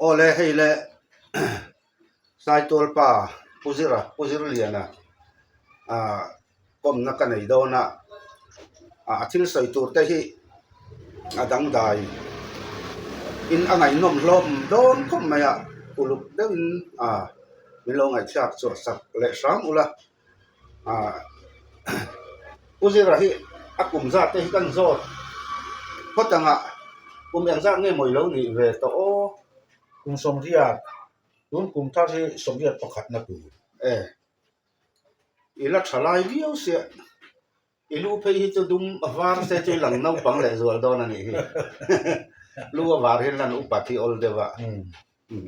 Aw le hei le Saitual pa Pu Zira Pu Zirliana ah kawmna ka nei dawn a, ah a thil sawi tur te hi a dangdai in a ngaihnawm hlawm dawn khawp mai a, uluk deuhin ah min lo ngaihthlak chhuah sak leh hram ula. Ah Pu Zira hi a kum zat te hi kan zawt phawt ang a, kum eng zat nge maw i lo nih ve tawh aw? Kum sawmriat, tun kum thar hi sawmriat pakhatna tur. E, i la tha lai viau sia, i lu phei hi chu dum a var se chu i lang naupang leh zual dawn a nih hi. Lu a var hian lan upat hi awl deuh a,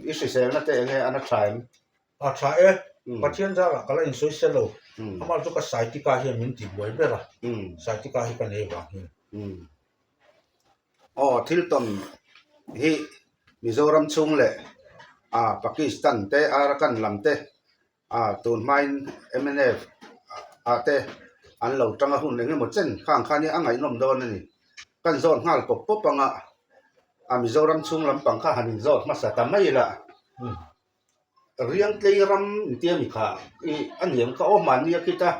i hriselna te eng nge a na tha em? A tha e, Pathian zarah ka la insawi se lo, amah chu ka Saitika hian min ti buai ber a, Saitika hi ka nei vang hian. Aw thil tawn hi Mizoram chhung leh ah Pakistan te Arakan lam te ah tun hmain mnf ah te an lo tang a hun eng emaw chen khang khan hi a ngaihnawm dawn a ni. Kan zawt nghal pawp pawp ang a, a Mizoram chhung lampang kha han inzawt hmasa ta mai ila. Riangtlei ram intia mi kha i a niam kha aw mahni a khit a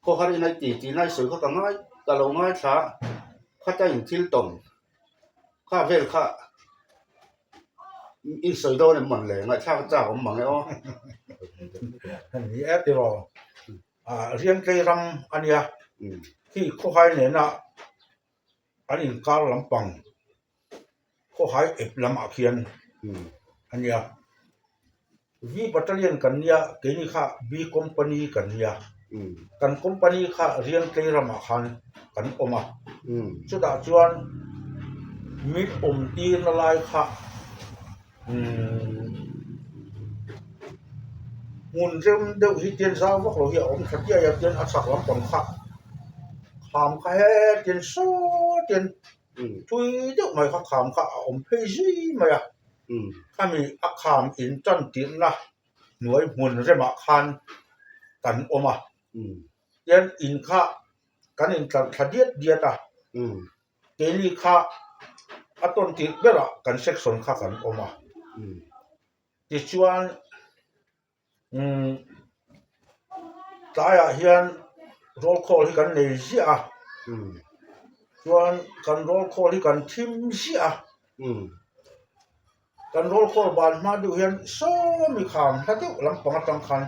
khawhar in a ti tih nai sawi kha ka ngai ka lo ngaithla a khata in thil tawm kha vel kha in sawi dawn em mawn le ngaihthlak a chak awm mang e aw. Ni e tiraw ah Riangtlei ram a nia khi khawhai nena an inkar lampang khawhai ep lamah khian a nia V battalion kan nia keini kha B company kan nia kan company kha Riangtlei ramah khan kan awm a chutah chuan min awm tirna lai kha umm hmun rem deuh hi tian zau vak lo hi a awm tha chiai a tian a chhak lampang kha kham kha hetian sawtin tui deuh mai kha kham kha a awm phei zui mai a khami a kham in tan tirhna hnuai hmun remah khan kan awm a tian in kha kan intlar thla diat diat a. Keini kha a tawn tirh berah kan section kha kan awm a, tichuan umm tlaiah hian roll call hi kan nei ziah a, chuan kan roll call hi kan thim ziah a. Kan roll call ban hma deuh hian sawmi kham hla deuh lampang atang khan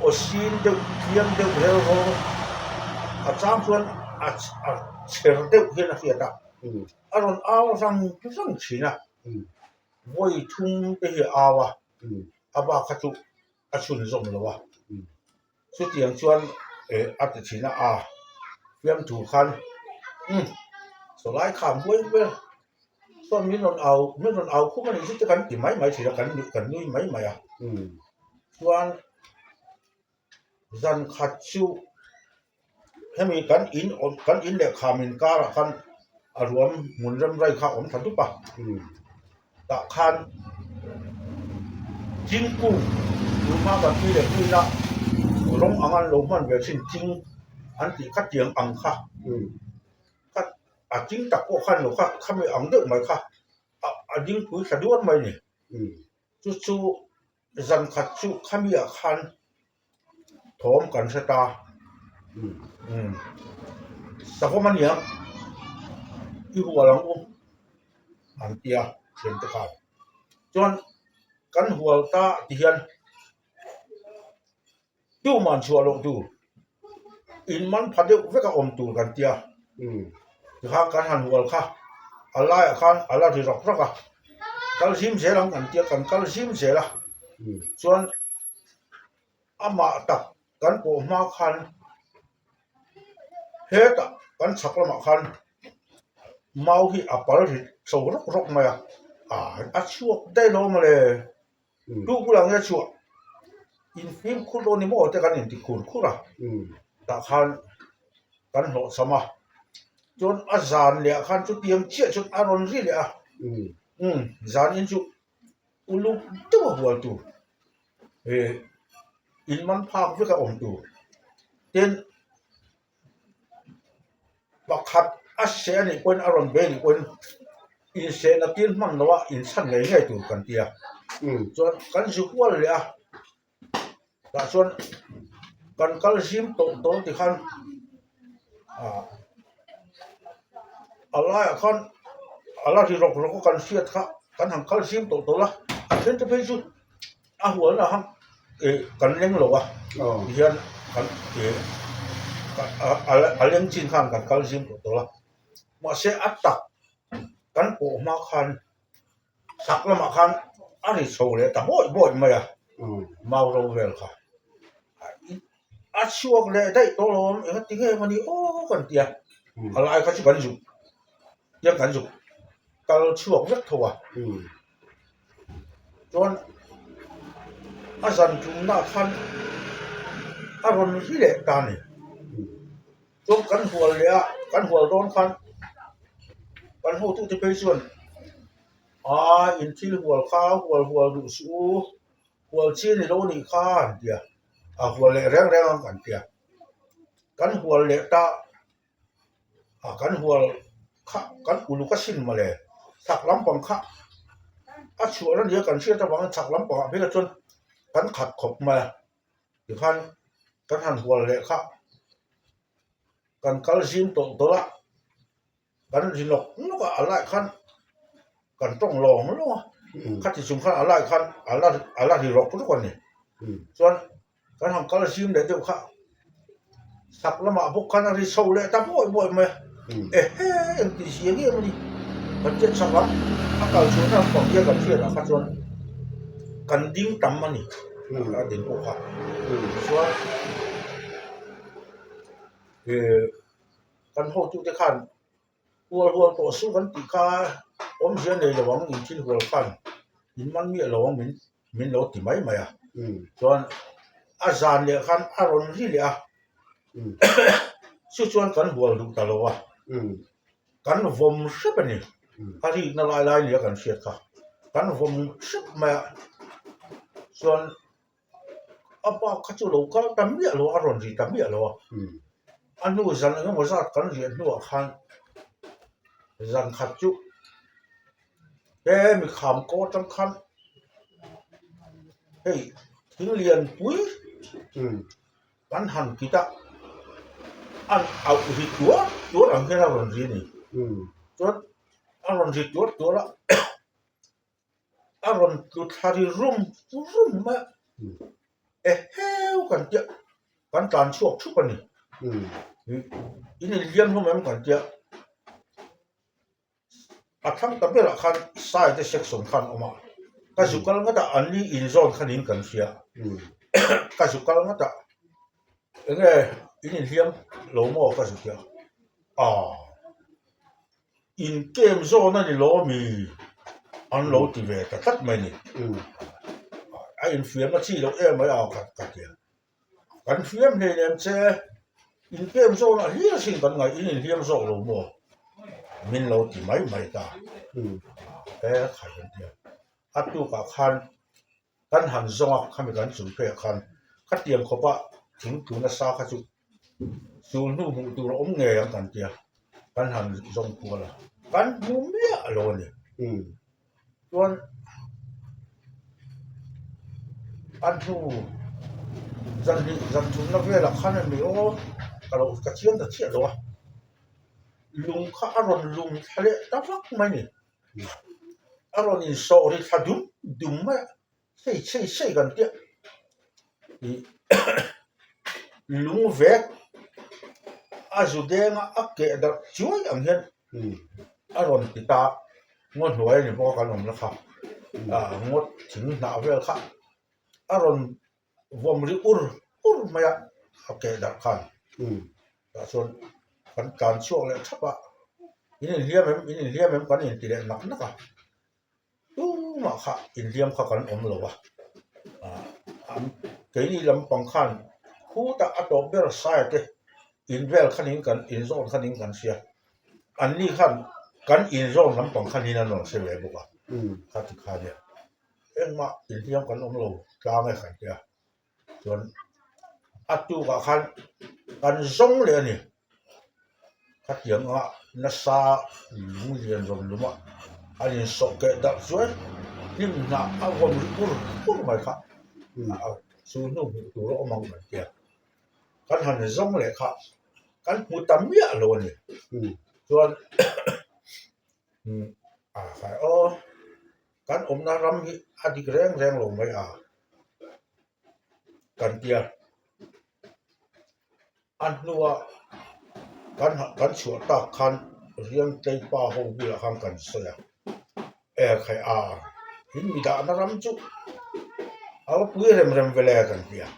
aw sin deuh tliang deuh rel rawng a chang chuan a a chher deuh hian a hriat a a rawn au rang rang thin a vawi thum te hi a au a a bak kha chu a chhunzawm lo a. Chutiang chuan eh a ti thin a, a fiamthu khan umm sawlai kham huai vel chuan min rawn au min rawn au khum a nih chu te kan ti mai mai thin a kan nuih kan nui mai mai a chuan zan khat chu hemi kan in awm kan in leh kham inkarah khan a ruam hmun rem rai kha a awm tha dup a tah khan thingkung tun hma kan tui leh puina rawng ang an lo hman ve thin thing an tih kha tiang ang kha kha a thing tak pawh khan lo kha khami ang deuh mai kha a ding pui thla duat mai a ni chu chu zan khat chu khami ah khan thawm kan hre ta umm savawm a nia i hual ang u an ti a thian te khan chuan kan hual ta ti hian tuman chhuah loh tur in man pha deuh vek a awm tur kan tia tikhan kan han hual kha a laiah khan a la ri rawk rawk a kal zim zel ang kan tia kan kal zim zel a chuan. Amah tak kan pawh hma khan hetah kan chhak lamah khan mau hi a pal rit chho rawk rawk mai a, ah a chhuak daih lo mawle tu bulah nge chhuah in fimkhur dawn ni maw te kan inti khur khur a tah khan kan hlawhchham a chuan a zan leh ah khan chutiang chiah chuan a rawn ri leh a umm zan in chu uluk deuh a hual tur eh in man phak vek a awm tur tin pakhat a seh a nih pawhin a rawn bei a nih pawhin. Insehna tir hman loa inchhan ngei ngei tur kan ti a. Chuan kan zu hual leh a, tah chuan kan kal zim tawh dawn ti khan ah a laiah khan a la ri rawk rawk a kan hriat kha kan han kal zim tawh tawh la, a then te phei chu a hualna khan ih kan leng lo a tihian kan ih a leng chin khan kan kal zim tawh tawh la. Mahse a tak kan pawh hma khan chhak lamah khan a ri chho leh ta bawih bawih mai a mau ro vel kha a chhuak leh daih tawh lo ang eng ti nge mawni aw kan ti a a lai kha chu kan zuk tiang kan zuk kal chhuak vek tho a chuan a zan tumna khan a rawn ri leh ta a ni. Chuan kan hual leh a, kan hual dawn khan kan hotute phei chuan aa in thil hual kha hual hual duh suh u, hual chi a ni lo nih kha an ti a, a hual leh reng reng ang kan ti a. Kan hual leh ta a kan hual kha kan uluk a sin mawle chhak lampang kha a chhuah na nia kan hriat avangin chhak lampangah phei kha chuan kan khat khawp mai a. Tikhan kan han hual leh kha kan kal zim tawlh tawlh a, kan ri nawk nawk a, a laiah khan kan tawng lawng lawng a, khati chung khan a laiah khan a la a la ri rawk rawk a ni. Chuan kan han kal zim leh deuh kha chhak lamah bawk khan a ri chho leh ta buai buai mai a, ehe engti zia nge maw ni kan chet chhak a, a kal chhuahna lampang hian kan hriatah kha chuan kan ding tam a ni a din pawh kha chuan ih kan hotute khan hual hual tawh suh kan tih kha awmzia nei lo ang in thil hual khan in man miah lo ang min min lo ti mai mai a chuan a zan leh khan a rawn ri leh a chu chuan kan hual duh ta lo a kan vawm hrep a ni a rikna lai lai nia kan hriat kha kan vawm hrep mai a chuan a bak kha chu lo kal ta miah lo a rawn ri ta miah lo a a hnu zan eng emaw zat kan riah hnuah khan zan khat chu he mi kham kaw atang khan hei thing lian pui kan han kit a an auh ri tuar tuar ang hian a rawn ri a ni chuan a rawn ri tuar tuar a. A rawn tlu thla ri rum rum mai a, eheu kan tia kan tlan chhuak thup a ni. In inhliam hlawm em kan tia a thlang ta berah khan side te section khan a awm a, ka zu kal nghat a an ni inzawn khan in kan hria ka zu kal nghat a enge in inhliam lo maw ka zu tia aw. In kem zawn a ni lo mi an lo ti ve ta tlat mai ni. A infiamna chi loh em mai a ka ka ti a. Kan fiam hlei lem che in kem zawn ah hlir asin kan ngaih in inhliam zawk lo maw min lo ti mai mai ta. He khai kan ti a. A tukah khan kan han zawng a khami kan chung pheiah khan khatiang khawpa thing tlu nasa kha chu sul hnu hmuh tur a awm ngei ang kan tia kan han zawng kual a kan hmu miah lo a ni chuan a hnu zan hnih zan thumna velah khan a ni aw ka lo ka chiang ta chiah lo a lung kha a rawn lum thla leh ta vak mai a ni. A rawn insawh ri thla dum dum mai a, sei sei sei kan tia ih lung vek a zu deng a a keh darh chuai ang hian a rawn ti ta a, ngaw hnuai a ni bawk a kan awmna kha ah ngaw thing hnah vel kha a rawn vawm ri ur ur mai a a keh darh khan tah chuan kan tlan chhuak leh thap a in inhliam em in inhliam em kan inti leh nak nak a tumah kha inhliam kha kan awm lo a ah keini lampang khan khutah a tawp ber side te in vel khanin kan inzawn khanin kan hria anni khan kan inzawn lampang khanin an rawn hre ve bawk a khati kha nia. Engmah inhliam kan awm lo tlang e kan tia chuan a tukah khan kan zawng leh a ni khatiang anga nasa lung lian rawn lum a. An insawh keh darh chuai hnim hnah a vawm ri pur pur mai kha chu hnu hmuh tur a awm ang kan tia. Kan han zawng leh kha kan hmu ta miah lo a ni. Chuan a khai aw kan awmna ram hi a dik reng reng lo mai a kan tia. A hnua kan kan chhuah tak khan Riangtlei pa ho bulah khan kan sawi a, e khai a in mi dahna ram chu a va pui rem rem ve le kan ti a,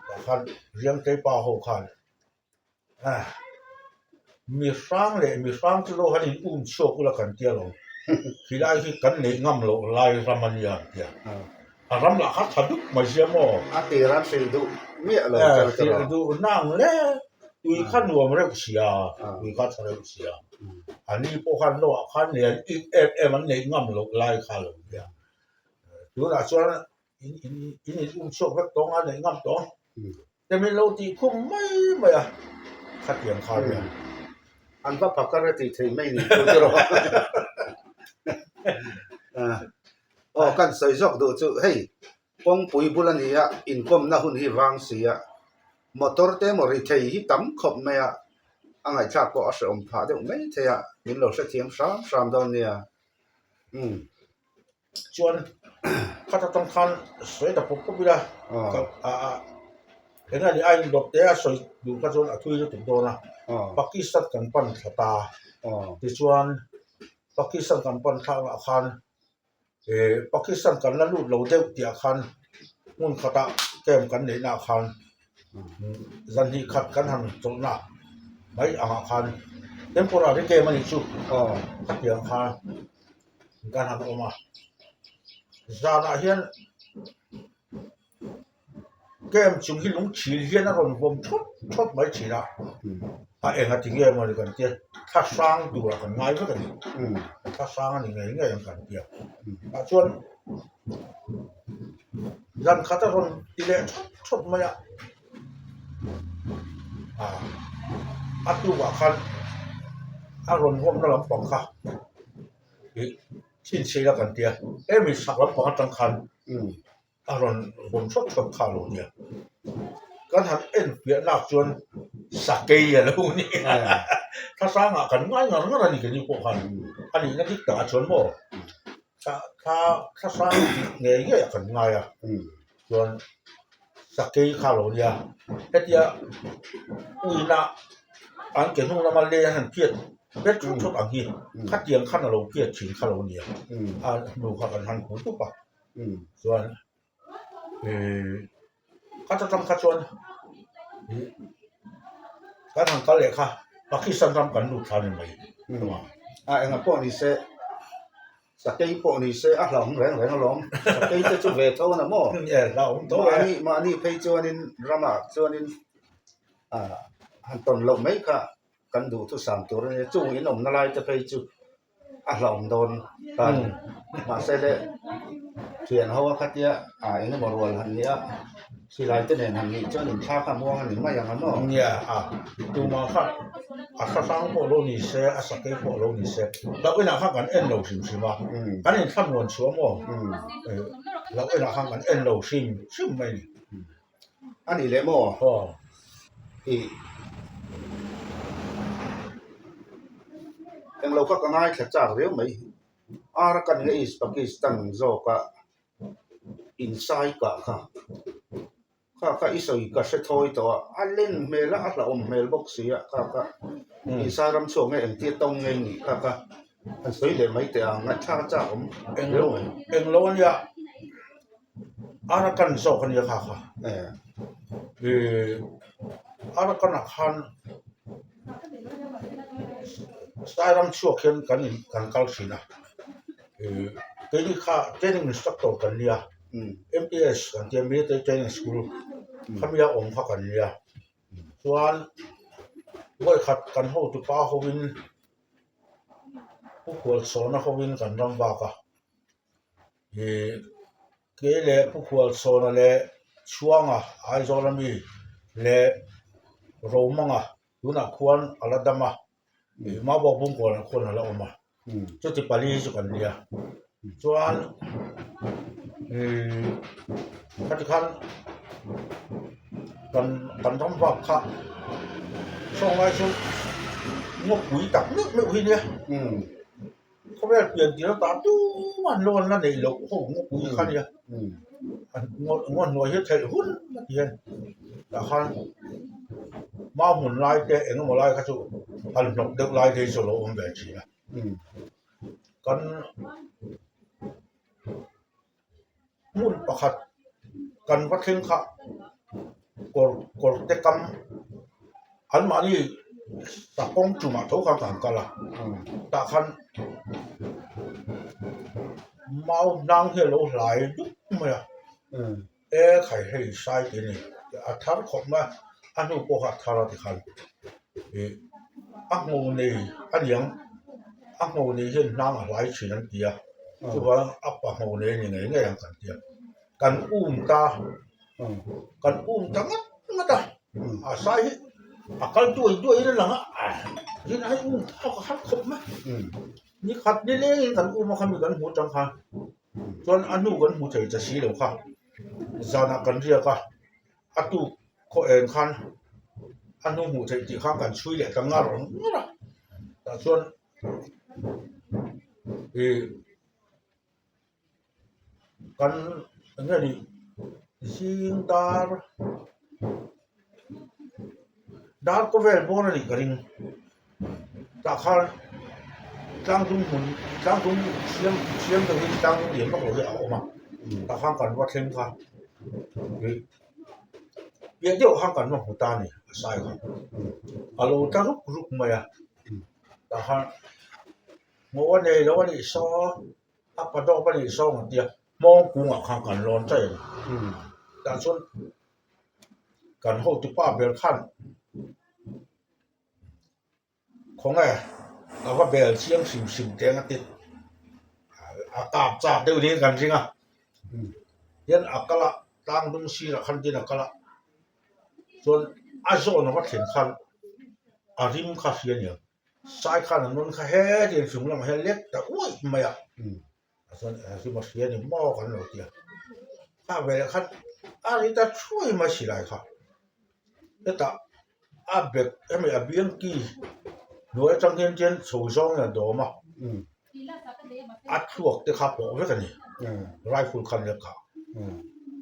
tah khan Riangtlei pa ho khan ah mi hrang leh mi hrang chu lo han in um chhuak ula kan ti alawm, khilai hi kan neih ngam loh lai ram a nia an ti a. A ram lah kha tha dup mai sia maw? A tir an hrilh duh miah lo chal ka rawh. Hrilh duh nang le, tui kha nuam reuh sia, tui kha tha reuh sia. A ni pawh khan lo ah khan lian ik em em an neih ngam loh lai kha lo nia. Tunah chuan in in in in um chhuak vek tawng a neih ngam tawh. Te min lo tih khum mai mai a, khatiang kha nia. An va phakar a tih theih mai ni chu chu rawh. Aw kan sawi zawk duh chu hei kawngpui bul a ni a, inkawmna hun hi vang si a, motor te emaw ri thei hi tam khawp mai a, a ngaihthlak pawh a hrehawm phah deuh mai thei a, min lo hrethiam hram hram dawn nia. Umm. Chuan khata tang khan sawi ta pawp pawp ila eng nge ni a indawp te a sawi duh kha chuan a thui lutuk dawn a, Pakistan kan pan thla ta, tichuan Pakistan kan pan thlakah khan eh Pakistan kan la lut lo deuh tih ah khan hmun khatah camp kan neih naah khan zan hnih khat kan han chawlh na mai angah khan temporary camp a nih chu khatiang kha kan han awm a zanah hian Camp chung hi lung thil hian a rawn vawm thawt thawt mai thin a, a eng a ti nge mawni kan tia thla hrang turah kan ngai vek a ni, thla hrang a ni ngei ngei ang kan tia tah chuan zan khat a rawn ti leh thawt thawt mai a, ah a tukah khan a rawn vawmna lampang kha ih chhinchhiah ila kan tia hemi chhak lampang atang khan. A rawn vawm thawt thawt kha lo nia. Kan han en piah nak chuan sakei a lo ni a. Thlasangah kan ngai ngar ngar a ni keini pawh khan a nihna dik takah chuan maw thla thlasang tih ngei ngei ah kan ngai a. Chuan sakei kha lo nia. Hetia uina an ke hnung lama lei an han phiat bet thawt thawt ang hi khatiang khan a lo phiat thin kha lo nia. A hnu kha kan han hmu dup a. Chuan khata tang kha chuan kan han kal leh kha Pakistan ram kan lut thla ni mai a enga pawh ni se sakei pawh ni se a hlauhawm reng reng alawm sakei te chu ve tho na maw mahni mahni phei chuanin ramah chuanin ah han tawn loh mai kha kan duhthusam tur a nia chung in awmna lai te phei chu. A hlauhawm dawn ta a ni. Mahse le thian ho a khatia ah eng emaw rual han nia silai te nen han nih chuan inthlak a muang a ni mai ang a maw? Nia a tumah kha a hra hrang pawh lo ni se a sakei pawh lo ni se loh inah khan kan en lo hrim hrim a kan inthlam rawn chhuah maw loh inah khan kan en lo hrim hrim mai a ni. A nih leh maw? Aw. Ih. Englo kha ka ngaithla chak riau mai. Arakan nge East Pakistan zawka insai kah kha. Kha kha i sawi ka hre thawi tawh a, a len hmel a, a hlauhawm hmel bawk si a, kha kha insai ram chhuak nge engtia tawng nge nih kha kha han sawi leh mai teh ang, ngaihthlak a chak awm riau mai. Englo ania. Arakan zawk a nia kha kha ih Arakan ah khan Sairam chhuak hian kan in kan kal thin a ih keini kha training instructor kan nia M P S kan tia military training school khami a awm kha kan nia chuan vawikhat kan hotupa hovin Pu Khualchhawna hovin kan ram vak a. Ih kei leh Pu Khualchhawna leh Chhuanga Aizawl ami leh Romanga tunah khuan a la dam a, ih Mabawk Bungkawnah khuan a la awm a. Chuti pali chu kan nia. Chuan khati khan kan kan ram vak kha sawnglai chu ngawpui tak meuh meuh hi nia. Khawvel pian tir ata tumah an lo an la neih loh ho ngawpui kha nia. Ngaw hnuai hi theih hun a ti a tah khan mau hmun lai te eng emaw lai kha chu han hnawk deuh lai te hi chu a lo awm ve thin a. Kan hmun pakhat kan va thleng kha kawr kawr te kam anmahni takawng tumah tho khan ka han kal a tah khan mau hnang hi a lo hlai dup mai a e khai hei sai tih a ni a thar khawp mai a a hnu pawh kha a thar a tikhan ih a hmu nei a niang a hmu nei hian hnang a hlai thin an ti a chuvang a pa hmu nei a ni ngei ngei ang kan ti a kan um ta kan um ta ngat ngat a a sai hi a kal duai duai in a lang a tin a um tawk a har khawp mai ni khat ni lengin kan um a khami kan hmuh atang khan chuan a hnu kan hmu thei ta si lo kha zanah kan riak a a tuk khaw eng khan a hnu hmuh theih tih khan kan chhui leh ta ngar ngar a tah chuan ih kan eng nge ni zing dar dar kawvel bawr a nih ka ring tah khan tlangdung hmun tlangdung siam siam deuh hi tlangdung lian vak lo hi a awm a tah khan kan va thleng kha ih piah deuh khan kan va hmu ta a ni a sai kha a lo tla rup rup mai a tah khan hmuh a nei lo a nih saw a pa dawp a nih saw ang tia hmawng kungah khan kan lawn chaih a ni tah chuan kan hotu pa ber khan. Khawnge ka va bel chiang hrim hrim teng a ti a kap chak deuh niin kan ring a hian a kal a tlang dung sirah khan tin a kal a chuan a zawn a va thlen khan a rim kha a hria a niang sai khan a nawn kha hetiang chung lamah hian lek ta uaih mai a. Chuan a rim a hria ni maw kan lo ti a, kha veleh khan a ri ta thuai mai silai kha hetah a bag hemi a biang ki hnuai atang hian chuan chho zawng in a dawm a a thluak te kha pawh vek a ni rifle khan leh kha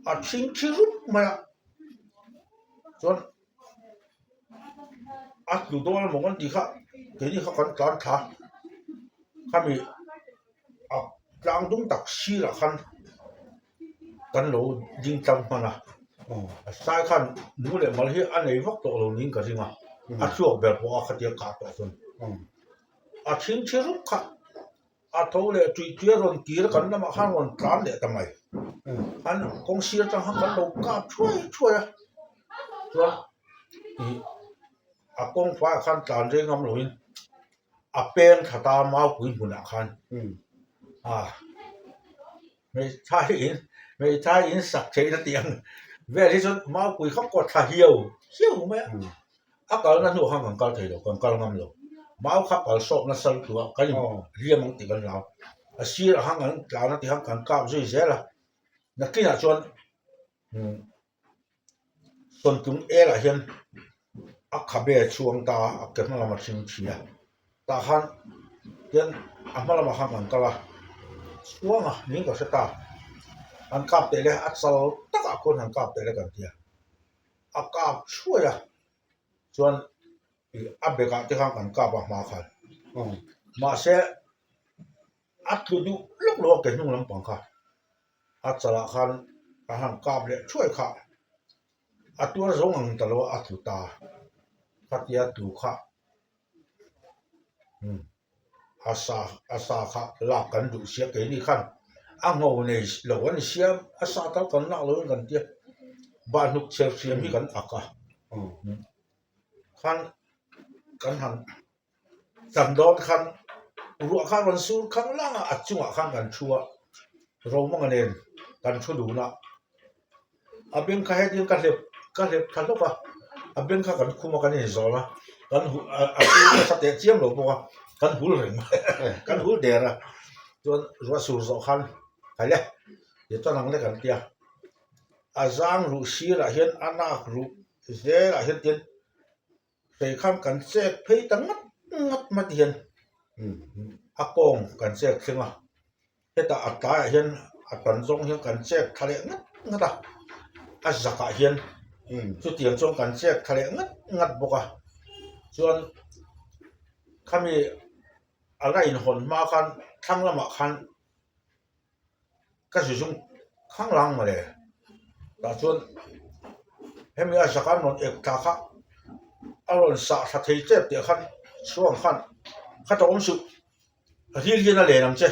a thing thi rup mai a chuan a tlu dawn emaw kan tih kha keini kha kan tlan thla khami. A tlang dung tak sirah khan kan lo ding tlang hman a a sai khan nu leh mal hi a nei vak tawh lo niin ka ring a a chhuak ber pawh a khatia kah tawh chuan a chhingchhi rup kha a tho leh tui tui a rawn kir kan lamah khan rawn tlan leh ta mai an kawng sir atang khan kan lo kap thuai thuai a chuan ih a kawng faiah khan tlan reng ngam loin. A peng thla ta maupui hmunah khan a hmeithai in hmeithai in sak theihna tih ang vel hi chuan maupui kha kawt thla hiau hiau mai a a kalna hnuah khan kan kal thei lo kan kal ngam lo mau kha pal sawp nasa lutuk a kan inhliam ang tih kan hlau a sirah khan kan tlan a tih khan kan kap zui zel a nakinah chuan Sawntlung elah hian a khabe a chhuang ta a, a ke hma lam a thing thi a, tah khan hian a hma lamah khan kan kal a, chhuang a ning ka hre ta, an kap teh le a chal takah khuan han kap teh le kan ti a, a kap thuai a chuan ih a bag ah te khan kan kap a hma khan mahse a tlu duh lawk lo a ke hnung lampang kha. A chalah khan a han kap leh thuai kha a tuar zo ang ta lo a a tlu ta khatia tlu kha umm a sa a sa kha lak kan duh sia keini khan a ngho nei lo a ni sia a sa tal kan lak lo in kan tia bahhnuk chher hriam hi kan ak a khan kan han Kan dawn khan ruah kha a rawn sur khang lang a, a chungah khan kan thu a, Romanga nen kan thu dun a, a beng kha hetin ka hlep ka hlep thla hlawk a, a beng kha kan khum a kan inzawn a, kan huh a a sur nasa teh chiam lo bawk a. Kan hul reng mai kan hul der a chuan ruah sur zawh khan khai le ti chuan ang lek an tia a zang ruh sirah hian a nak ruh zelah hian tin hrei khan kan chek phei ta ngat ngat mai ti hian a kawng kan chek thleng a hetah a tlaiah hian a tan zawng hian kan chek thla leh ngat ngat a a zakah hian chutiang chuan kan chek thla leh ngat ngat bawk a chuan khami a la inhawn hma khan thlang lamah khan ka zu zum khang lang mawle tah chuan hemi a zaka rawn ek thla kha a rawn sah thla thei tep tih ah khan chhuang khan kha tawng suh ril hian a len ang che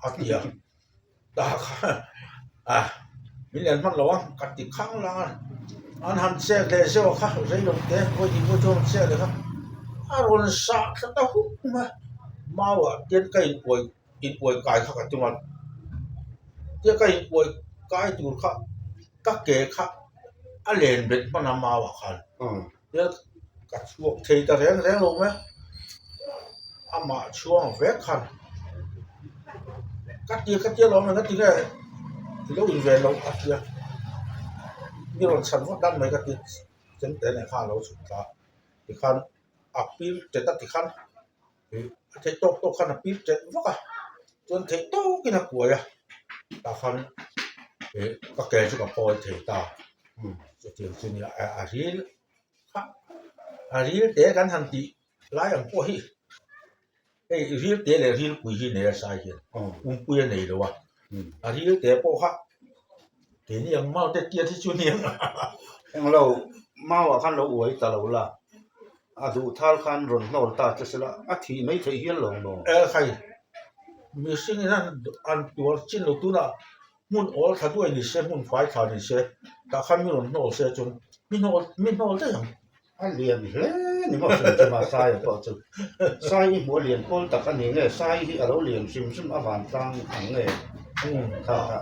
a ti a tah khan ah min len hman lo a ka ti khang lang a an han chek leh zeuh a kha reilo te vawi hnih vawi thum an chek leh kha a rawn sah thla ta huk mai a mau ah hian ka in uai in uai kai kha ka tum a tia ka in uai kai tur kha ka ke kha a len bet hman a mau ah khan tia ka chhuak thei ta reng reng lo mai a amah chhuang vek khan ka tia ka tia lo ang ka ti nge i lo in ve loh a tia mi rawn chhan vak dan mai ka ti chemte nen khan a lo chhuk ta tikhan a pil tet a tikhan. A theih tawk tawk khan a pil ṭet vak a chuan theih tawkin a kuai a tah khan ih ka ke chu ka pawi thei ta chutiang chu nia a ril kha a ril te kan han tih lai ang pawh hi hei ril te leh ril pui hi nei a sai hian pumpui a nei lo a a ril te pawh kha keini ang mau te tiat hi chu nia englo mau ah khan lo uai ta lo la. A duh thal khan rawn hnawl ta che sela, a thih mai theih hial lo maw? E khai, mihring in an tuar chin lo tunah hmun awl thla duai ni se, hmun fai thla ni se, tah khan mi rawn hnawl se chuan mi hnawl mi hnawl daih ang. A lian hle ni maw hrim hrim a Saia pawh chu. Sai hi hmuh a lian pawl tak a ni nge, Sai hi a lo lian hrim hrim a vantlang ang nge? Kha kha.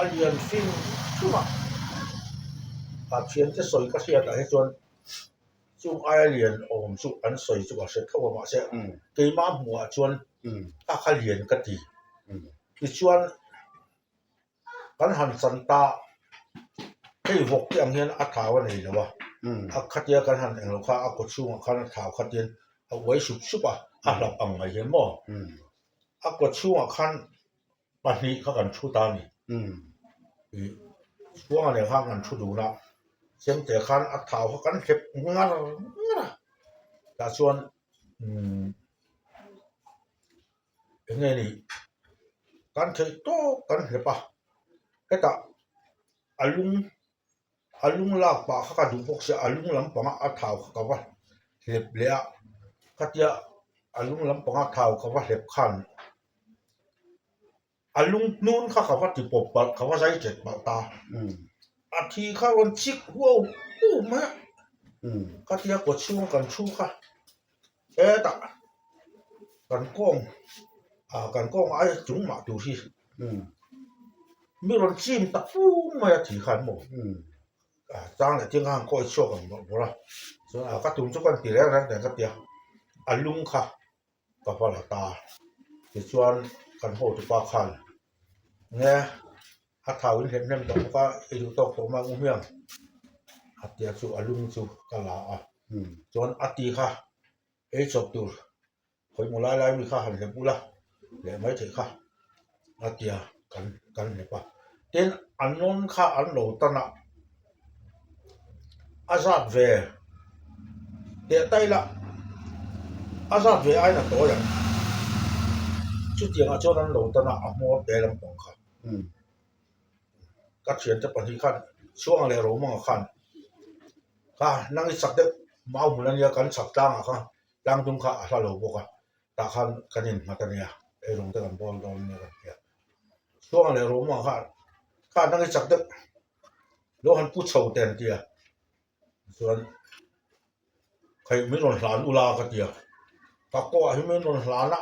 A lian hrim hrim a, a thiante sawi ka hriatah hi chuan Chung aia lian awm chu an sawi chu ka hre tho a mahse keimah hmuhah chuan a kha lian ka ti. Tichuan kan han chan ta hei vawk te ang hian a thau a nei lo a, a khatia kan han eng lo kha a kaw chhungah khan a thau khatin a uai sup sup a, a hlap ang mai hian maw a kaw chhungah khan pahnih kha kan thu ta a ni. Ih chhuanga nen khan kan thu dun a, chemte khan a thau kha kan hlep ngar ngar a, tah chuan umm eng nge ni kan theih tawk kan hlep a, hetah a lung a lung lak pah kha ka duh bawk sia a lung lampanga a thau kha ka va hlep leh a, khatia a lung lampanga thau ka va hlep khan. A lung hnun kha ka va ti pawp palh, ka va zai chet palh ta. A thi kha rawn chik huau huau mai a, ka tia kaw chhunga kan thu kha hetah kan kawng ah kan kawng aia chung mah tur hi mi rawn chim ta fum mai a thi khan maw chang leh thing kha han kawi chhuak ang mawlh mawlh a, chuan ka tum chu ka ti reng reng teh ka tia a lung kha. Ka va la ta. Tichuan kan hotupa khan nge a thau in hlem hlem tawh bawk a, i duh tawk tawh mai ang u hmiang a tia chu a lung chu ka la a. Chuan a ti kha ei chawp tur khawi hmu lai lai mi kha han hlep ula leh mai theih kha a tia kan kan hlep a. Tin a nawn kha an lo tan a. A zat ve teh ta ila a zat ve aiin a tawi ang chutiangah chuan an lo tan a a hmawr te lampang kha ka thiante pahnih khan Chhuanga leh Romanga khan kha nang i chak deuh mau hmun ania kan chak tlangah kha tlang dung kha a hla lo bawk a tah khan kan innghat ania eirawng te kan bawl dawn ania kan ti a Chhuanga leh Romanga khan kha nang i chak deuh. Lo han pu chho te an ti a, chuan khaih min rawn hlan ula ka ti a, ka kawh hi min rawn hlan a,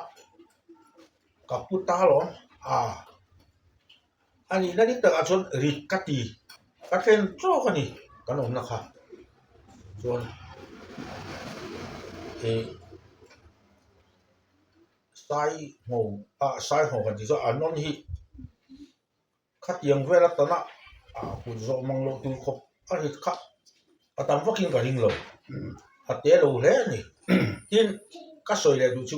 ka pu ta alawm a, a nihna dik takah chuan rit ka ti, ka thlen tawk a ni kan awmna kha, chuan ih. Sai ngho ah sai ngho kan tih chu a nawn hi khatiang vel atana ah kut zawh mang loh tur khawp a rit kha a tam vakin ka ring lo a te lo hle a ni tin ka sawi leh duh chu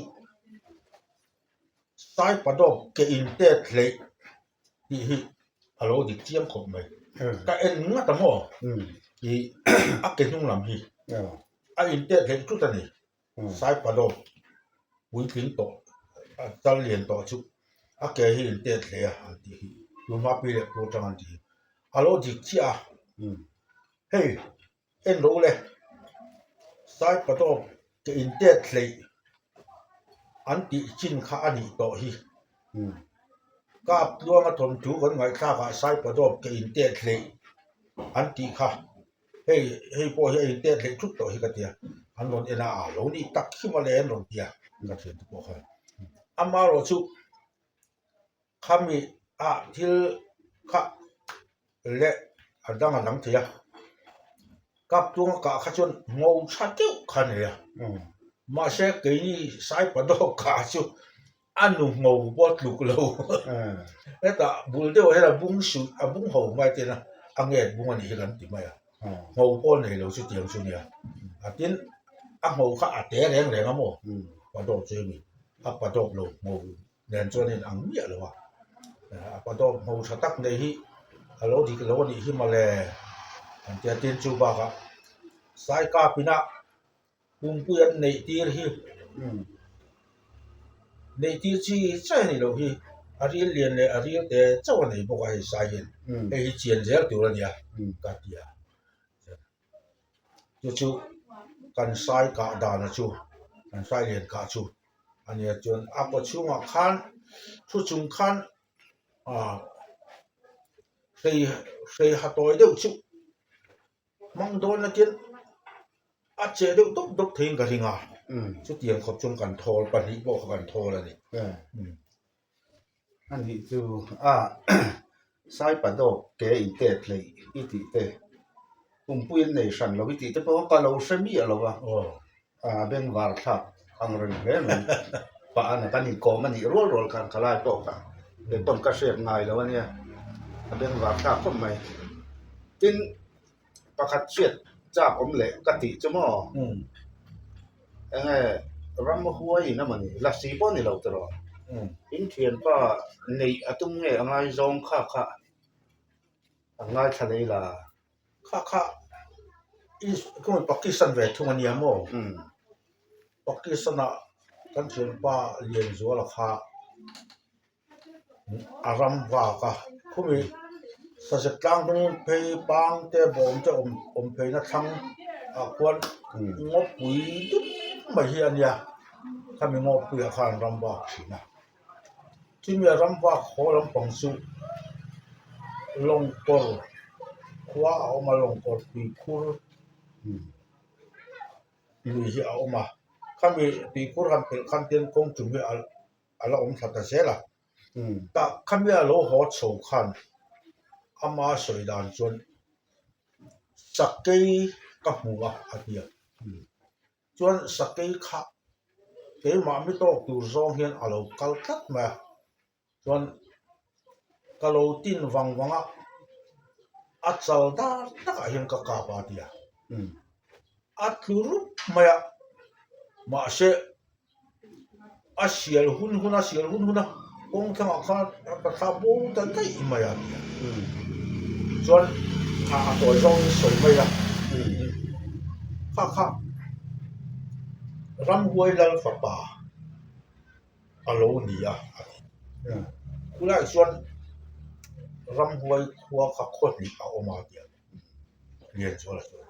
sai padawp ke in tet hleih tih hi a lo dik chiang khawp mai ka en ngat ang aw ih a ke hnung lam hi a in tet hleih thut a ni. Saipadawp puitling tawh a chal lian tawh chu a ke hi in tet hle a an tih hi tunhma pi leh pu atang an tih hi a lo dik chiah a hei en rawh u le Saipadawp ke in tet hleih an tih chin kha a nih tawh hi kap tluanga thawmthu kan ngaihthlak ah Saipadawp ke in tet hleih an tih kha. Hei hei pawh hi a intet hleih thut tawh hi ka tia, an rawn en a, a lo nih tak hi mawle an rawn tia ka thian te pawh khan. Amaherawh chu khami ah thil kha leh a dang a dang thei a, kap tlung a kah kha chuan ngo tha deuh kha a nei a, mahse keini Saipadawk kah chu A nu ngho pawh tluk lo. Hetah bul deuhah hian a bung suih a bung ho mai ten a a nget bung a nih hi kan ti mai a. Ngho pawh nei lo chu tiang chu nia. A tin a ngho kha a te reng reng a maw? Padawp chu hemi a padawp lo ngho nen chuan a inang miah lo a. A padawp ngho tha tak nei hi a lo dik lo a nih hi mawle an tia tin chu bakah Saikap inah Pumpui an neih tir hi neih tir chi chiah a ni loh hi a ril lian leh a ril te chauh a nei bawk a hei sai hian hei hi chian zel tur a nia ka ti a chu chu kan sai kah dan a chu kan sai lian kah chu a nia chuan a kaw chhungah khan thu chung khan ah hrei hrei ha tawi deuh chu. Hmang dawn nakin a che deuh dawp dawp theiin ka ring a, chutiang khawp chuan kan thawl pahnih pawh kha kan thawl a ni. A nih chu a Saipadawk ke in tet hleih i tih te, pumpui an nei hran lo i tih te pawh ka lo hre miah lo a, a bengvar thlak ang reng hle mai. Pah a kan inkawm a nih rual rual khan ka lai pawh kha kei pawn ka hriat ngai lo a nia, a bengvar thlak khawp mai. Tin, pakhat hriat chak awm leh ka tih chu maw? Enge ramhuai in a mawni lasi pawh a ni lo tiraw? In thianpa neih a tum nge a ngaizawng kha kha a ngaithla lei la. Kha kha Pakistan ve thung a nia maw? Pakistan-ah kan thianpa Lianzuala kha a ram vak a, khumi sazep tlang hnung phei pang te bawm te awm awm pheina thlang ah khuan ngawpui dup mai hi a nia, khami ngawpuiah khan ram vak thin a, chumi a ram vak haw lampang chu lawngkawr khua a awm a lawngkawr tuikhur. Lui hi a awm a, khami tuikhur han pelh khan tian kawng tum hi a a la awm thla ta zel a, tah khami a lo haw chho khan ama sawi dan chuan sakei ka hmu a a ti a, chuan sakei kha keimah mi tawk tur zawng hian a lo kal tlat mai a. Chuan ka lo tin vang vang a, a chal dar takah hian ka kap a ti a, a tlu rup mai a, mahse a sial hun hun a sial hun hun a, kawng thlangah khan ka thla bo ta daih mai a ti a, chuan a tawi zawngin sawi mai a, kha kha ramhuai lal fapa. a lo ni a a ti. Khulaiah chuan ramhuai khua kha khaw hnih a awm a ti a, Lianzuala chuan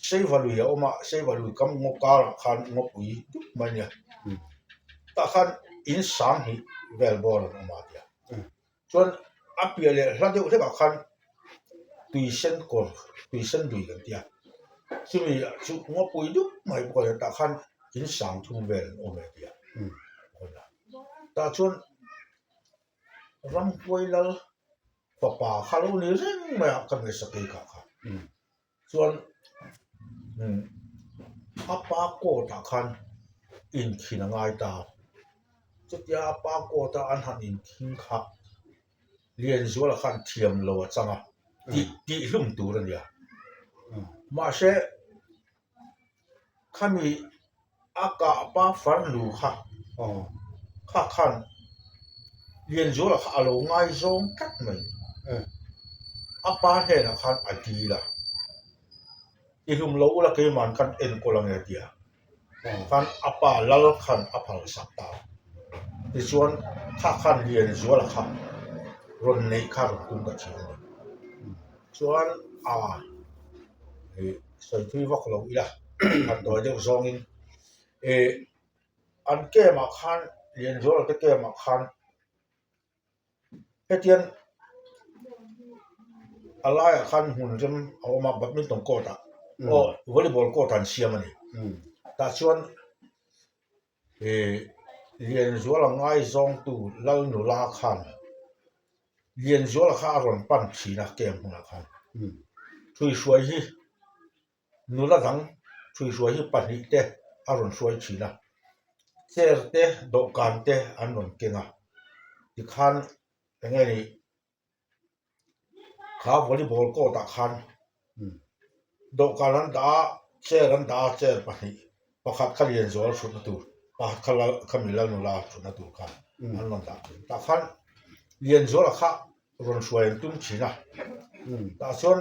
Seivalui a awm a, Seivalui kam ngaw karah khan ngawpui dup mai a nia, tah khan in sang hnih vel bawr an awm a ti a, chuan a piah leh hla deuh hlekah khan tui sen kawr tui sen lui kan ti a chumi chu ngawpui dup mai bawk a ni tah khan in sang thum vel an awm e ti a tah chuan ramhuai lal fapa kha lo ni reng mai a ka hmeichhe phei kha kha chuan a pa court ah khan inkhin a ngai ta. Chutia a pa court a an han inthing kha Lianzuala khan thiam lo a chang a, tih tih hlum tur a nia. Mahse khami a kah pa farnu kha kha khan Lianzuala kha a lo ngaizawng tlat mai. A pa hnenah khan a dil a, I hlum lo ula keiman khan enkawl ange a ti a. Khan a pa lal khan a phal sak ta. Tichuan kha khan Lianzuala kha rawn neih kha rawn tum ta thin a ni. Chuan a ih sawi thui vak lo ila han tawi deuh zawngin ih an camp ah khan Lianzuala te camp ah khan hetiang a laiah khan hmun rem a awm a badminton court ah aw volleyball court an siam a ni tah chuan ih Lianzuala ngaizawngtu Lalnula khan Lianzuala kha a rawn pan thin a camp hmunah khan thuihhruai hi nula dang thuihhruai hi pahnih te a rawn hruai thin a chair te dawhkan te an rawn keng a tikhan eng nge ni kha volleyball court ah khan dawhkan an dah a chair an dah a chair pahnih pakhat kha Lianzuala thutna tur pakhat kha lal khami Lalnula thutna tur kha an rawn dah thin tah khan Lianzuala kha rawn hruai an tum thin a tah chuan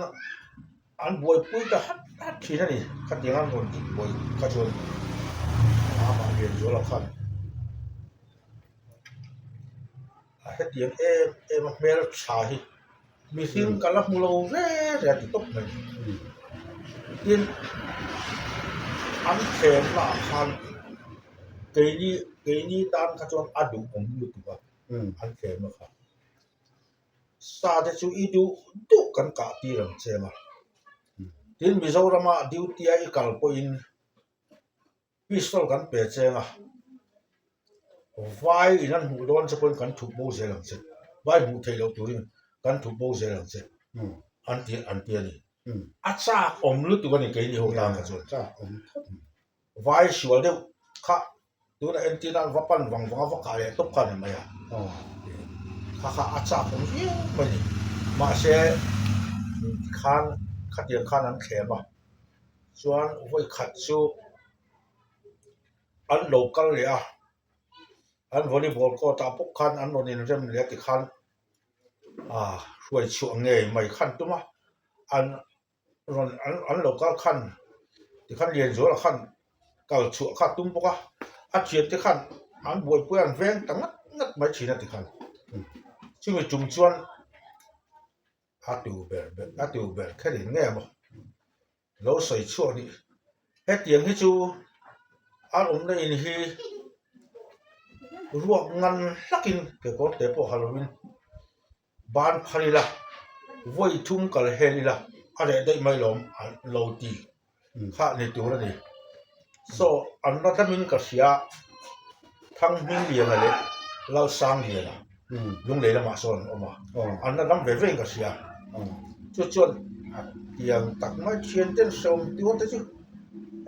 an buaipui ta hat hat thin a ni khatiang an rawn tih buai kha chuan amah Lianzuala khan a hetiang em em a hmel tha hi mihring ka la hmu lo ve ve a ti tawp mai tin an thlemna ah khan keini keini tan kha chuan a duhawm lutuk a an thlemna kha sa te chu i duh duh kan kah tir ang che a tin Mizoram ah duty a i kal pawhin Pistol kan pe cheng a, vai in an hmuh dawn che pawhin kan thup bo zel ang che, vai hmuh theih loh turin kan thup bo zel ang che an ti an ti a ni. A chak awm lutuk a ni keini ho tan kha chuan. Vai sual deuh kha tunah entir a va pan vang vang a va kah leh tawp kha a ni mai a, kha kha a chak awm viau mai a ni. Mahse tikhan khatiang khan an thlem a. Chuan vawi khat chu an lo kal leh a, an volleyball court ah bawk khan an rawn inrem leh a tikhan ah hruai chhuah ngei mai khan tum a, an rawn an lo kal khan tikhan Lianzuala khan kal chhuah kha a tum bawk a, a thiante khan an buaipui a an veng ta ngat ngat mai thin a tikhan chumi tum chuan. A tu ber ber a tu ber kher in nge maw lo sawi chhuak ni hetiang hi chu a awmna in hi ruak ngan hlakin kekawr te pawh ha lovin ban phar ila vawi thum kal hel ila a reh daih mai lawm lo ti kha ni tur a ni saw an la damin ka hria Thanghmingliana leh Lalsangliana Lunglei lamah sawn an awm a an la dam ve vein ka hria chu chuan tiang tak mai thian ten hrehawm tur te chu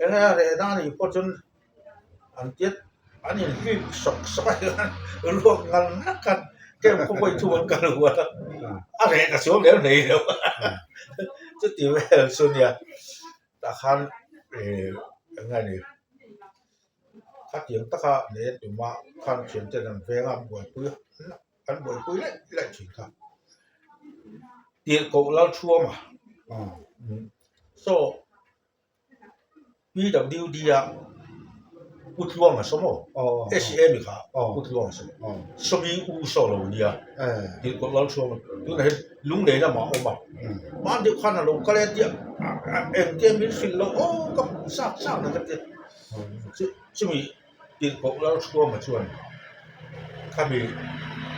eng nge a reh na anih pawh chuan an tia an inhlip sawk sawk a ruak ngal ngat khan camp khaw pawhin thu an kal hual a a reh ta chuang lem hlei lo chuti vel chu nia tah khan ih eng nge ni khatiang taka nei a tum a khan thian ten an veng a an buaipui a an buaipui laih laih thin kha tirhkoh Lalthuama saw. PWD a Pu Tluanga saw maw? SEM i kha Pu Tluanga saw. Sawmi u saw lo nia tih kawlh lal chhuak a. Tunah hian Lunglei lamah a awm a. Hman deuh khan a lo kal e tia engtia min hrilh loh aw ka hmuh zak zak na ka ti. Chumi tih kawlh lal chhuanga chuan khami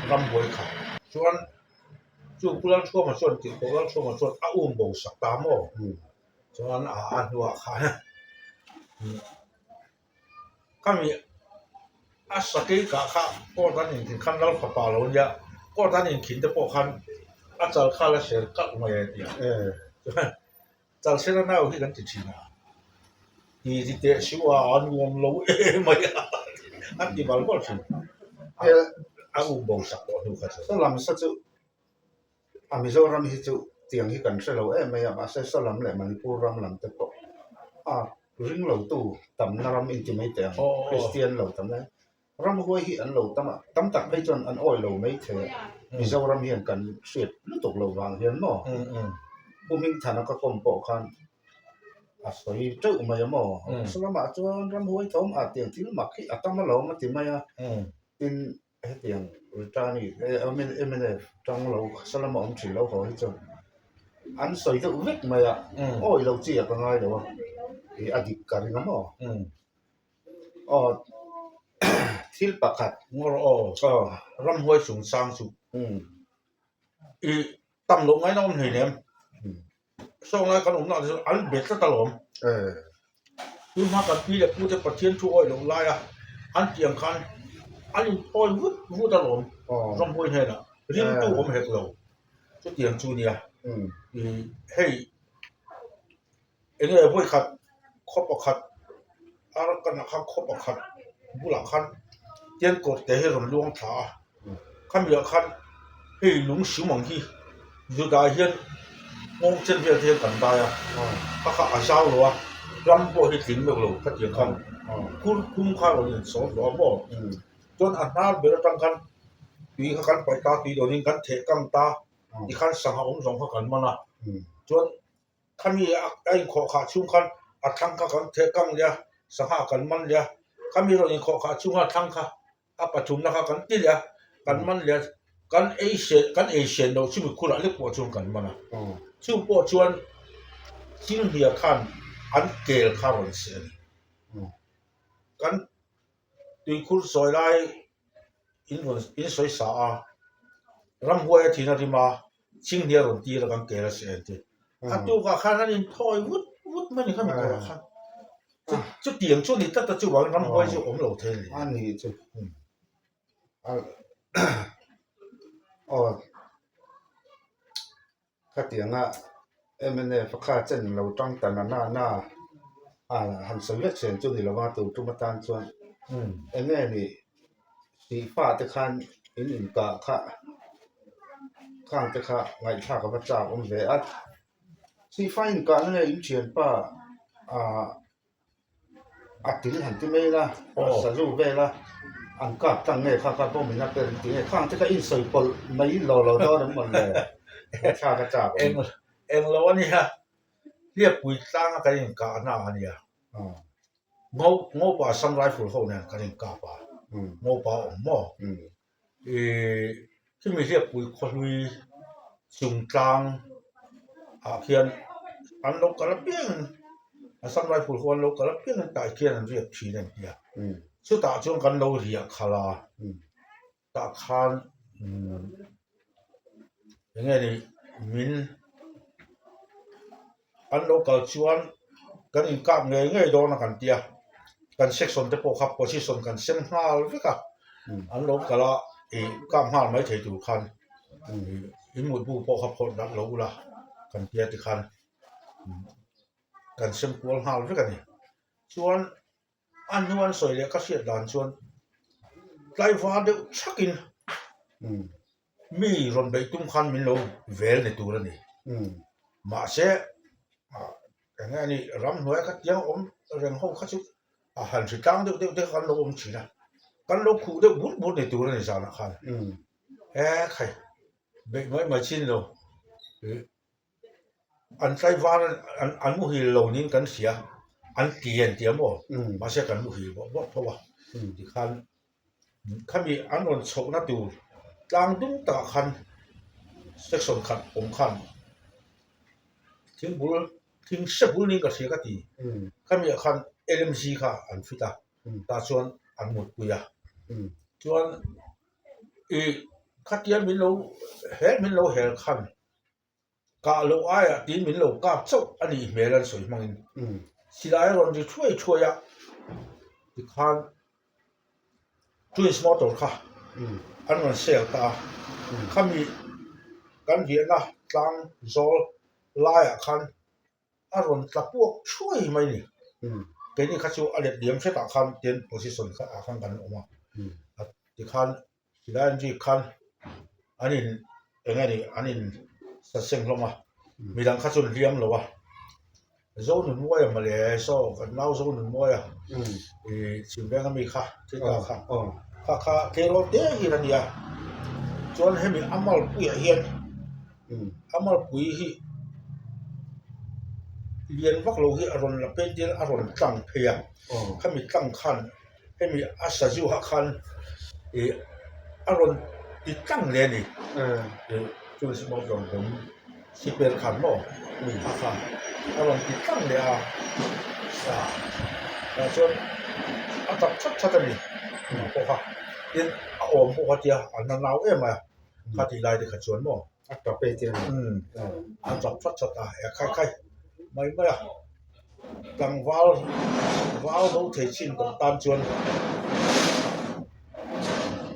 rambuai kha chuan chu Pu Lalchhuanga chuan tih kawlh lal chhuanga chuan a um bo sak ta maw? Chuan a a hnuah khan khami a sakei kah kha court an inkhin khan lal fapa lo nia court an inkhin te pawh khan a chal kha la ser kalh mai a tia chuan chal sera nau hi kan ti thin a ti ti teh suh a a nuam lo em mai a an ti bal bal thin. A um bo sak tawh hnu kha chu. Saw lam sa chu a Mizoram hi chu tiang hi kan hre lo em mai a, mahse saw lam leh Manipur ram lam te pawh a ring lo tu tamna ram inti mai teh ang, Kristian lo tamna Ramhuai hi an lo tam a, tam tak phei chuan an awi lo mai thei a, Mizoram hian kan hriat lutuk loh vang hian maw? Pu Hmingthana ka kawm pawh khan a sawi teuh mai a maw? Salamah chuan ramhuai thawm ah tiang thil mak hi a tam alawm a ti mai a, tin hetiang returning mnf tang lo Salama awm thin lo haw hi chuan an sawi deuh vek mai a, awi lo chi ah ka ngai lo a, ih a dik ka ring a maw? Aw thil pakhat ngawr aw aw ramhuai chungchang chu i tam loh ngaina awm hlei nem saw lai kan awmna ah te chuan an bet tlat alawm tun hma kan pi leh pu te Pathian thu awih loh laia an tih ang khan an in thawi vut vut alawm ramhuai hnenah ringtu awm hek lo chutiang chu nia hei. Eng nge vawikhat khaw pakhat a kan ah khan khaw pakhat bulah khan tian kawt te hi a rawn luang thla a khami ah khan hei lung hrim ang hi Juda hian nghawng chen vel te hian kan dai a kha kha a zau lo a ram pawh hi tling meuh lo khatiang khan khur thum kha a rawn insawn hlawh a maw chuan a hnar ber atang khan tui kha kan paih ta tui dawnin kan theh kang ta tikhan sangha awm zawng kha kan man a chuan. Khami a inkhawh khah chhung khan a thlang kha kan theh kang leh a, sangha kan man leh a, khami rawn inkhawh khah chhunga thlang kha a pathumna kha kan ti leh a, kan man leh a, kan ei se kan ei sen loh chumi khurah lek pawh chuan kan man a. Chu pawh chuan Chinghnia khan an kel kha rawn seh a ni. Kan tuikhur sawi lai in rawn in sawi sa a, ramhuai a thin a rim a, Chinghnia rawn tir a kan kel a seh ang che. A tukah khan an inthawi vut vut mai ni kha mi kawrah khan. Chutiang chu a ni tlat a chuvangin ramhuai chu awm lo thei a ni. A ni chu. Aw khatianga mnf kha chen lo tang ta na na na a han sawi vek chen chu ni lova tur tum atan chuan eng nge ni tih pa te khan in inkah kha khang te kha ngaihthlak a va chak awm ve a sihfa inkah na nge in thianpa ah a til han ti mai la sazu vel a an kap tlang nge kha kha pawh min a per an ti nge khang te kha insawi pawlh mai lo lo dawn em mawn le ngaihthlak a chak awm. Englo a nia hliappui tlanga kan inkahna a nia. Ngo Ngopa Assam Rifle ho nen kan inkap a, Ngopa a awm maw? Ih chumi hliappui khawhlui chungtlang ah khian an lo kal apiang in Assam Rifle ho an lo kal apiang in tah khian an riak thin a ni a, chutah chuan kan lo riah khalh a, tah khan eng nge ni min an lo kal chuan kan inkap ngei ngei dawn a kan ti a kan section te pawh kha position kan sem nghal vek a an lo kal a ih kap nghal mai thei tur khan in mutbu pawh kha phawrh darh lo ula kan tia tikhan kan sem kual nghal vek a ni chuan. A hnu an sawi leh ka hriat dan chuan tlaivar deuh thakin mi rawn beih tum khan min lo vel ni tur a ni. Mahse eng nge ni ramhnuai kha tiang awm reng ho kha chu a han hri tlang deuh deuh te kha kan lo awm thin a, kan lo khuh deuh bur bur ni tur a ni zanah khan. E khai beih mai mai chin lo. An tlaivar an an muhil lo niin kan hria an ti an ti a maw mahse kan muhil bawk bawk tho a tikhan khami an rawn chhohna tur tlang dum takah khan section khat awm khan thing bul thing hre bul niin ka hria ka ti khami ah khan L M G kha an fit a tah chuan an mutpui a chuan ih khatia min lo hel min lo hel khan. Kah loh aiah tiin min lo kap chauh a nih hmel an sawi hmangin silai a rawn ri thuai thuai a tikhan twins motor kha an rawn sel ta a khami kan riahna tlang zawl laiah khan a rawn tla puak thuai mai a ni keini kha chu a let liam hretah khan tian position kha ah khan kan awm a tikhan. Silai an rik khan an in eng nge ni an in saseng hlawm a, midang kha chu an hliam lo a. Zonunmuaia mawle saw kan nau Zonunmuaia ih chhimveng ami kha thil ta kha kha kha tleirawl te hi a ni a chuan hemi a malpuiah hian a malpui hi lian vak lo hi a rawn la phei tir a rawn tlang phei a khami tlang khan hemi a sazu ah khan ih a rawn ti tlang leh a ni sipel khan maw a kha a rawn ti tlang leh a tah chuan a tap that that a ni pawh kha tin a awm pawh kha tia a na nau em a kha tih lai te kha chuan maw a tap e tia a tap that that a e khai khai mai mai a tlangval val do thei chin tawh tan chuan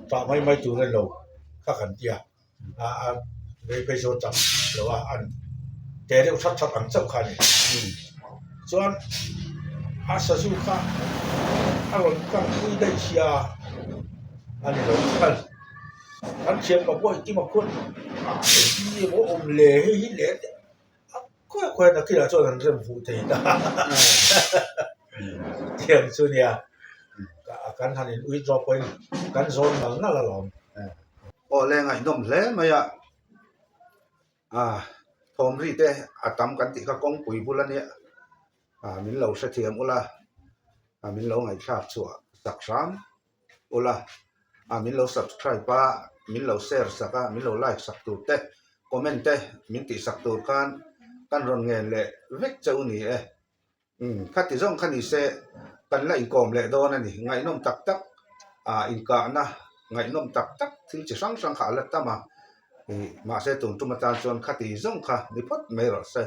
tah mai mai tur a ni lo kha kan tia. A a vei phei chu chak lo a an te deuh that that ang chauh kha a ni. Chuan a sazu kha a rawn tlang pui daih sia a ni lo khan kan thiam lo pawh engkim a khuan a engtin nge maw awm le hei hi leh a khawi khawi a nakinah chuan an rem fuh thei ta tiang chu nia kan han in withdraw pawhin kan zawn nal nal alawm. Aw le ngaihnawm hle mai a, ah thawm ri te a tam kan tih kha kawngpui bul a nia, ah min lo hrethiam ula, ah min lo ngaihthlak chhuah sak hram ula, ah min lo subscribe a, min lo share sak a, min lo like sak tur te, comment te min tih sak tur khan kan rawn ngen leh vek cheu ni e. Umm khati zawng kha ni se kan la inkawm leh dawn a ni. Ngaihnawm tak tak ah inkahna ngaihnawm tak tak thil chi hrang hrang kha a la tam a, ih mahse tun tum atan chuan khati zawng kha ni phawt mai rawh se.